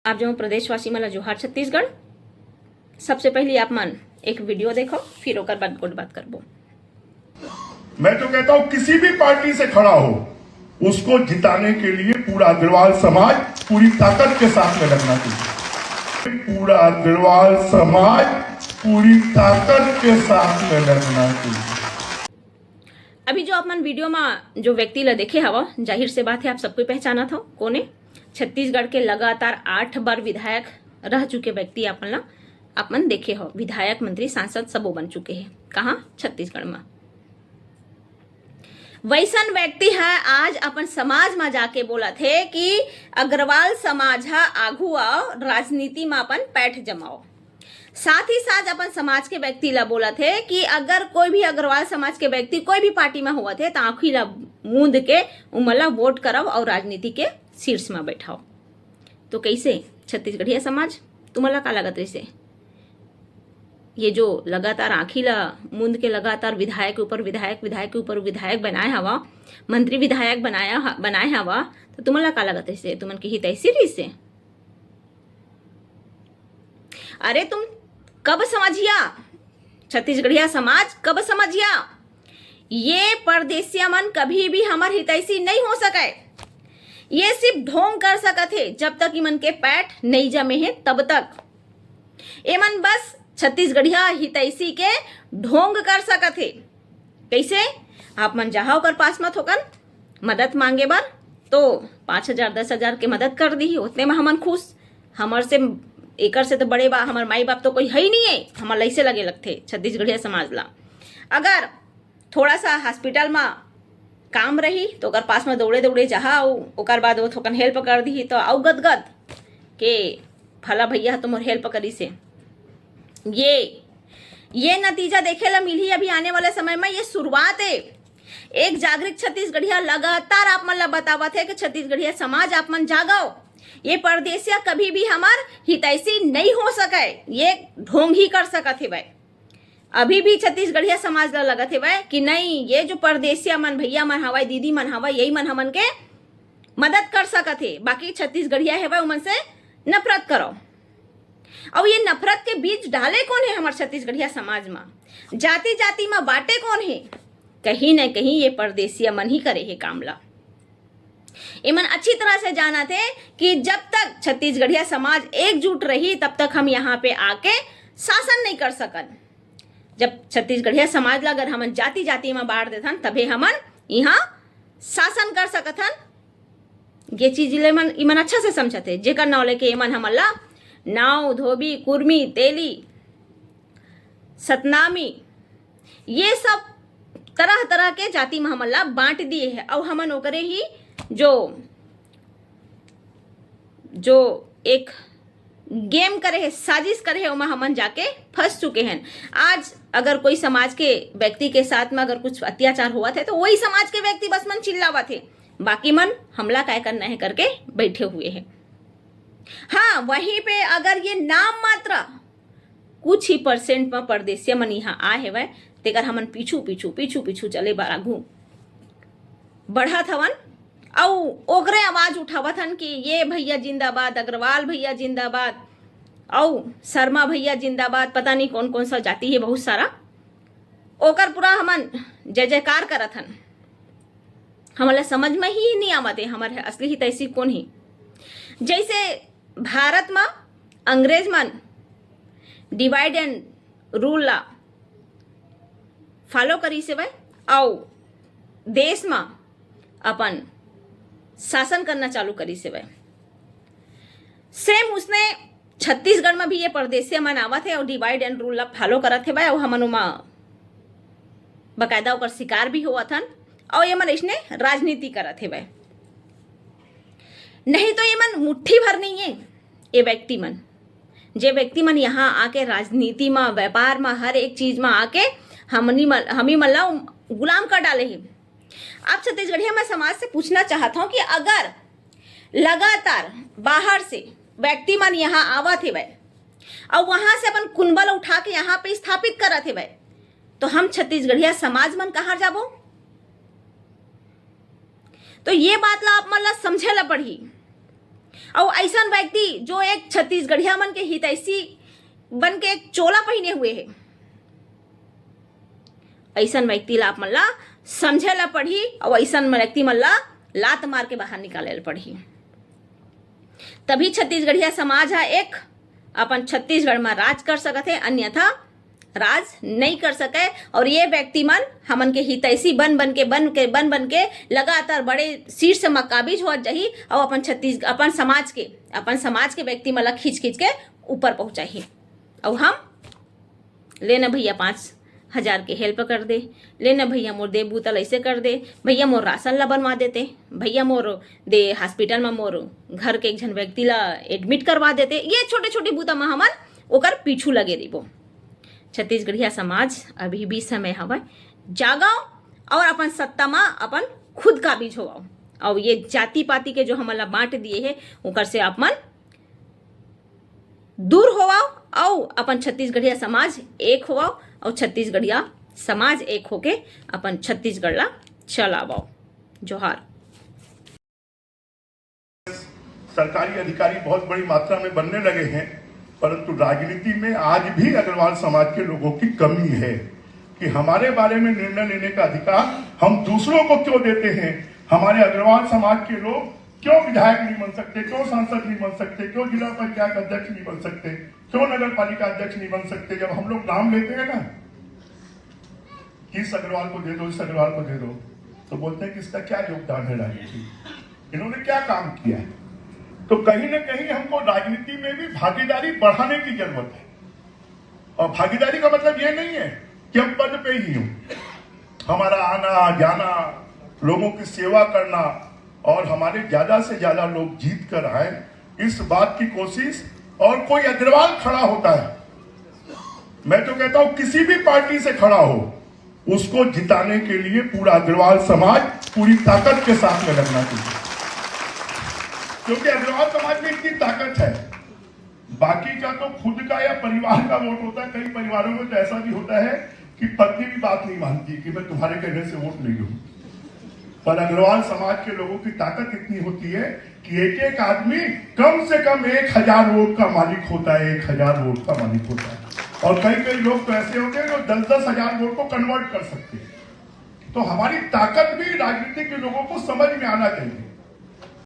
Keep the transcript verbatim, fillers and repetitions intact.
आप जो प्रदेशवासी मन ला जोहार छत्तीसगढ़। सबसे पहले आप मन एक वीडियो देखो, फिर ओकर बाद गोठ बात करबो। मैं तो कहता हूं, किसी भी पार्टी से खड़ा हो, उसको जिताने के लिए पूरा अग्रवाल समाज पूरी ताकत के साथ में लड़ना चाहिए। पूरा अग्रवाल समाज पूरी ताकत के साथ में लड़ना चाहिए। अभी जो आप मन वीडियो में जो व्यक्ति ला देखे हवा, जाहिर से बात है आप सबको पहचानत हो। कोने? छत्तीसगढ़ के लगातार आठ बार विधायक रह चुके व्यक्ति आप मन ला, आप मन देखे हो, विधायक, मंत्री, सांसद सबो बन चुके हैं। कहाँ? छत्तीसगढ़ में। वैसन व्यक्ति है आज अपन समाज में जाके बोलत हे कि अग्रवाल समाज हा आघू आओ, राजनीति में अपन पैठ जमाओ। साथ ही साथ अपन समाज के व्यक्ति ला बोलत हे कि अगर कोई भी अग्रवाल समाज के व्यक्ति कोई भी पार्टी में होवत हे, त आंखी ला मूंद के उमन ला वोट करव और राजनीति के शीर्ष में बैठाओ। तो कैसे छत्तीसगढ़िया समाज, तुमन ला का लगत रहिसे? ये जो लगातार आंखी ला मूंद के लगातार विधायक के ऊपर विधायक, विधायक के ऊपर विधायक बनाए हवा, मंत्री विधायक बनाया ह-, बनाए हवा, तो तुमन ला का लगत रहिसे? तुमन के हितैषी रहिसे? अरे तुम कब समझिया, छत्तीसगढ़िया समाज कब समझिया? ये परदेसिया मन कभी भी हमर हितैषी नहीं हो सके। ये सिर्फ ढोंग कर सकत हे, जब तक इमन के पैठ नहीं जमे हे तब तक। एमन बस छत्तीसगढ़िया हितैषी के ढोंग कर सकत हे। कैसे? आप मन जहाँ ओकर पास में थोकन मदद मांगे बर, तो पाँच हजार, दस हजार के मदद कर दिही, उतने में हमन खुश। हमर से, एकर से तो बड़े बा, हमर माई बाप तो कोई है ही नहीं है। हमर लइसे लगे लगथे छत्तीसगढ़िया समाज ला। अगर थोड़ा सा हॉस्पिटल में काम रही तो ओकर पास में दौड़े दौड़े जहा, अउ ओकर बाद वो थोकन हेल्प कर दिही तो अउ गदगद के फला भैया ह तो मोर हेल्प करिस हे। ये ये नतीजा देखे ला मिलही अभी आने वाले समय में। ये शुरुआत है। एक जागृत छत्तीसगढ़िया लगातार आप मन ला बतावत है कि छत्तीसगढ़िया समाज आप मन जागव। ये परदेसिया कभी भी हमर हितैषी नहीं हो सके, ये ढोंग ही कर सकत हे भाई। अभी भी छत्तीसगढ़िया समाज ला लगत हे भाई कि नहीं, ये जो परदेसिया मन, भैया मन हवय, दीदी मन हवय, यही मन हमन के मदद कर सकत हे, बाकी छत्तीसगढ़िया हेवय उमन से नफरत करो। अउ ये नफरत के बीज डाले कौन हे हमर छत्तीसगढ़िया समाज मा? जाति जाति मा बांटे कौन हे? कहीं न कहीं ये परदेसिया मन ही करे हे काम ला। एमन अच्छी तरह से जानत हे कि जब तक छत्तीसगढ़िया समाज एकजुट रही तब तक हम यहाँ पे आके शासन नहीं कर सकन। जब छत्तीसगढ़िया समाज ला अगर हमन जाति जाति मा बांट देथन तभे हमन यहाँ शासन कर सकथन। ये चीज ले मन, इमन अच्छा से समझत हे, जेकर नाव लेके एमन हमन ला नाव, धोबी, कुर्मी, तेली, सतनामी, ये सब तरह तरह के जाति में हमन ला बांट दिए हे। अउ हमन ओकरे ही जो, जो एक गेम करे हे, साजिश करे हे, ओमा हमन जाके फंस चुके हैं। आज अगर कोई समाज के व्यक्ति के साथ में अगर कुछ अत्याचार होवत हे तो वही समाज के व्यक्ति बस मन चिल्लावत हे, बाकी मन हमला काय करना है करके बैठे हुए हैं। हाँ, वहीं पे अगर ये नाम मात्र कुछ ही परसेंट में परदेसिया मन यहाँ आए हेवय, तेकर हमन पीछू पीछू पीछू पीछू चले बर आगू बढ़त हवन। अउ ओकरे आवाज उठावत हन कि ये भैया जिंदाबाद, अग्रवाल भैया जिंदाबाद, अउ शर्मा भैया जिंदाबाद, पता नहीं कौन कौन सा जाति है बहुत सारा, ओकर पूरा हमन जय जयकार करत हन। हमन ला समझ में ही नहीं आवत हे हमर असली हितैषी कौन ही। जैसे भारत में अंग्रेज मन डिवाइड एंड रूल ला फॉलो करिस हेवय अउ देश मा अपन शासन करना चालू करिस हेवय। सेम उसने छत्तीसगढ़ में भी ये परदेसिया मन आवत हे अउ डिवाइड एंड रूल ला फॉलो करत हेवय अउ हमन ओमा बकायदा ओकर शिकार भी होवत हन अउ ये मन इसने राजनीति करत हेवय। नहीं तो ये मन मुट्ठी भर नहीं है ये व्यक्ति मन। जे व्यक्ति मन यहाँ आके राजनीति मा, व्यापार मा, हर एक चीज मा आके हमनी मन, हमी मन ला गुलाम कर डाले हे। आप छत्तीसगढ़िया मैं समाज से पूछना चाहत हूँ कि अगर लगातार बाहर से व्यक्ति मन यहाँ आवत हेवय अउ वहां से अपन कुनबा ल उठा के यहाँ पे स्थापित करत हेवय, तो हम छत्तीसगढ़िया समाज मन कहाँ जाबो? तो ये बात ला आप मन ला समझे ला पड़ही। अउ ऐसन व्यक्ति जो एक छत्तीसगढ़िया मन के हितैषी बन के एक चोला पहिने हुए हे, ऐसन व्यक्ति ला आप मन ला समझे ला पड़ही अउ ऐसन व्यक्ति मन ला लात मार के बाहर निकाले ला पड़ही। तभी छत्तीसगढ़िया समाज ह एक अपन छत्तीसगढ़ म राज कर सकत हे, अन्यथा राज नहीं कर सके। और ये व्यक्ति मन हमन के हितैषी बन बन के बन के बन बन के लगातार बड़े शीर्ष म काबिज होत जाही और अपन छत्तीस अपन समाज के अपन समाज के व्यक्ति मन ला खींच खींच के ऊपर पहुंचाही। और हम लेना भैया पाँच हजार के हेल्प कर दे, लेना भैया मोर दे बूता ऐसे कर दे, भैया मोर राशन ला बनवा देते, भैया मोर दे हॉस्पिटल में मोर घर के एक झन व्यक्ति ला एडमिट करवा देते। ये छोटे छोटे बूता में हमन ओकर पीछू लगे रहिबो। छत्तीसगढ़िया समाज अभी भी समय हवय, जागव और अपन सत्ता में अपन खुद काबिज होवव। और ये जाति पाति के जो हमन ला बांट दिए हे ओकर से आप मन दूर होवव अउ अपन छत्तीसगढ़िया समाज एक होवव अउ छत्तीसगढ़िया समाज एक होके अपन छत्तीसगढ़ ला चलावव। जोहार। सरकारी अधिकारी बहुत बड़ी मात्रा में बनने लगे हैं, परंतु राजनीति में आज भी अग्रवाल समाज के लोगों की कमी है कि हमारे बारे में निर्णय लेने का अधिकार हम दूसरों को क्यों देते हैं। हमारे अग्रवाल समाज के लोग क्यों विधायक नहीं बन सकते, क्यों सांसद नहीं बन सकते, क्यों जिला पंचायत अध्यक्ष नहीं बन सकते, क्यों नगर पालिका अध्यक्ष नहीं बन सकते? जब हम लोग नाम लेते हैं ना कि इस अग्रवाल को दे दो, इस अग्रवाल को दे दो, तो बोलते हैं कि इसका क्या योगदान है राजनीति, इन्होंने क्या काम किया है? तो कहीं ना कहीं हमको राजनीति में भी भागीदारी बढ़ाने की जरूरत है। और भागीदारी का मतलब ये नहीं है कि हम पद पे ही हों। हमारा आना जाना, लोगों की सेवा करना और हमारे ज्यादा से ज्यादा लोग जीत कर आए, इस बात की कोशिश। और कोई अग्रवाल खड़ा होता है, मैं तो कहता हूं किसी भी पार्टी से खड़ा हो, उसको जिताने के लिए पूरा अग्रवाल समाज पूरी ताकत के साथ में लगना चाहिए, क्योंकि अग्रवाल समाज में इतनी ताकत है। बाकी का तो खुद का या परिवार का वोट होता है। कई परिवारों में तो ऐसा भी होता है कि पत्नी भी बात नहीं मानती कि मैं तुम्हारे कहने से वोट नहीं दूं। पर अग्रवाल समाज के लोगों की ताकत इतनी होती है कि एक एक आदमी कम से कम एक हजार वोट का मालिक होता है, एक हजार वोट का मालिक होता है। और कई कई लोग तो ऐसे होते हैं जो दस दस हजार वोट को कन्वर्ट कर सकते हैं। तो हमारी ताकत भी राजनीति के लोगों को समझ में आना चाहिए।